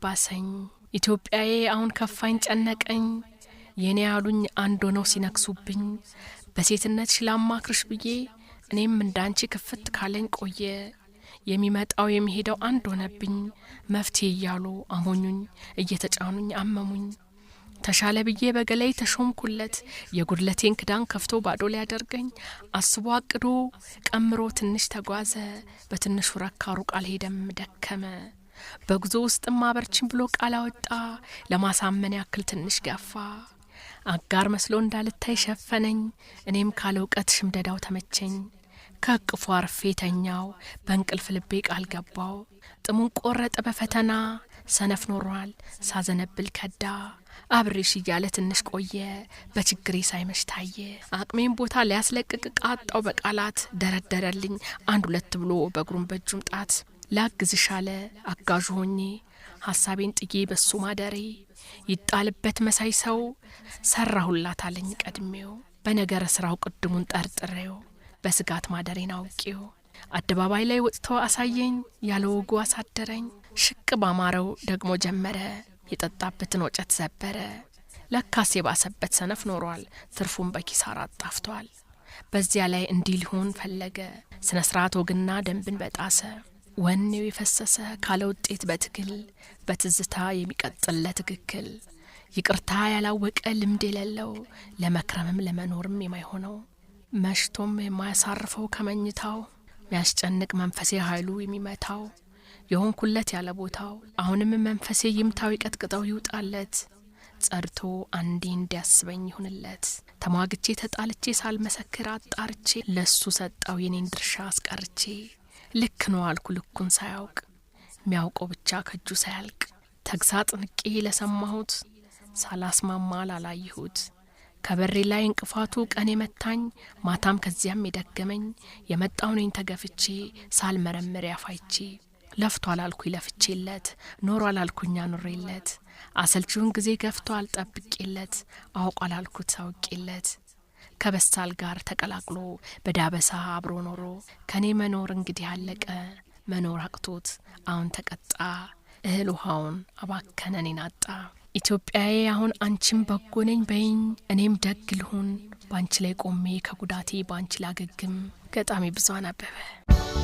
ባሰኝ። ኢትዮጵያዬ አሁን ከፋኝ ጨነቀኝ። የኔ ያሉኝ አንድ ሆነው ሲነክሱብኝ፣ በሴትነትሽ ላማክርሽ ብዬ እኔም እንዳንቺ ክፍት ካለኝ ቆየ። የሚመጣው የሚሄደው አንድ ሆነብኝ። መፍትሄ እያሉ አሞኙኝ፣ እየተጫኑኝ አመሙኝ። ተሻለ ብዬ በገላይ ተሾምኩለት። የጉድለቴን ክዳን ከፍቶ ባዶ ሊያደርገኝ አስቦ አቅዶ ቀምሮ ትንሽ ተጓዘ። በትንሹ ረካ፣ ሩቅ አልሄደም ደከመ። በጉዞ ውስጥም አበርቺን ብሎ ቃል አወጣ። ለማሳመን ያክል ትንሽ ገፋ። አጋር መስሎ እንዳልታይ ሸፈነኝ። እኔም ካለ እውቀት ሽምደዳው ተመቸኝ። ከእቅፉ አርፌ ተኛው። በእንቅልፍ ልቤ ቃል ገባው። ጥሙን ቆረጠ በፈተና፣ ሰነፍ ኖሯል ሳዘነብል ከዳ። አብሬሽ እያለ ትንሽ ቆየ። በችግሬ ሳይመሽ ታየ። አቅሜን ቦታ ሊያስለቅቅ ቃጣው በቃላት ደረደረልኝ አንድ ሁለት ብሎ በእግሩም በእጁም ጣት። ላግዝሽ አለ አጋዡ ሆኜ ሀሳቤን ጥዬ በሱ ማደሬ። ይጣልበት መሳይ ሰው ሰራሁላት አለኝ ቀድሜው። በነገረ ስራው ቅድሙን ጠርጥሬው በስጋት ማደሬን አውቄው አደባባይ ላይ ወጥቶ አሳየኝ፣ ያለ ወጉ አሳደረኝ። ሽቅ ባማረው ደግሞ ጀመረ፣ የጠጣበትን ወጨት ሰበረ። ለካስ የባሰበት ሰነፍ ኖሯል፣ ትርፉን በኪሳራ አጣፍቷል። በዚያ ላይ እንዲህ ሊሆን ፈለገ፣ ስነ ስርዓት ወግና ደንብን በጣሰ። ወኔው የፈሰሰ ካለ ውጤት በትግል በትዝታ የሚቀጥል ለትክክል ይቅርታ ያላወቀ ልምድ የሌለው ለመክረምም ለመኖርም የማይሆነው መሽቶም የማያሳርፈው ከመኝታው ሚያስጨንቅ መንፈሴ ኃይሉ የሚመታው የሆንኩለት ያለ ቦታው አሁንም መንፈሴ ይምታው ይቀጥቅጠው ይውጣለት ጸድቶ አንዴ እንዲያስበኝ ይሁንለት። ተሟግቼ ተጣልቼ ሳልመሰክር አጣርቼ ለሱ ሰጠው የኔን ድርሻ አስቀርቼ። ልክ ነው አልኩ ልኩን ሳያውቅ ሚያውቀው ብቻ ከእጁ ሳያልቅ። ተግሳጽ ንቄ ለሰማሁት ሳላስማማ ላላየሁት ከበሬ ላይ እንቅፋቱ ቀን የመታኝ ማታም ከዚያም የደገመኝ የመጣው ነኝ ተገፍቼ ሳልመረምር ያፋይቼ። ለፍቶ አላልኩኝ ለፍቼለት፣ ኖሮ አላልኩኝ አኑሬለት፣ አሰልቺውን ጊዜ ገፍቶ አልጠብቄለት፣ አውቆ አላልኩት አውቄለት። ከበሳል ጋር ተቀላቅሎ በዳበሳ አብሮ ኖሮ ከኔ መኖር እንግዲህ አለቀ። መኖር አቅቶት አሁን ተቀጣ። እህል ውሃውን አባከነ እኔን አጣ። ኢትዮጵያዬ አሁን አንቺም በጎ ነኝ በይኝ፣ እኔም ደግ ልሁን ባንቺ ላይ ቆሜ ከጉዳቴ ባንቺ ላገግም። ገጣሚ ብዙኃን አበበ።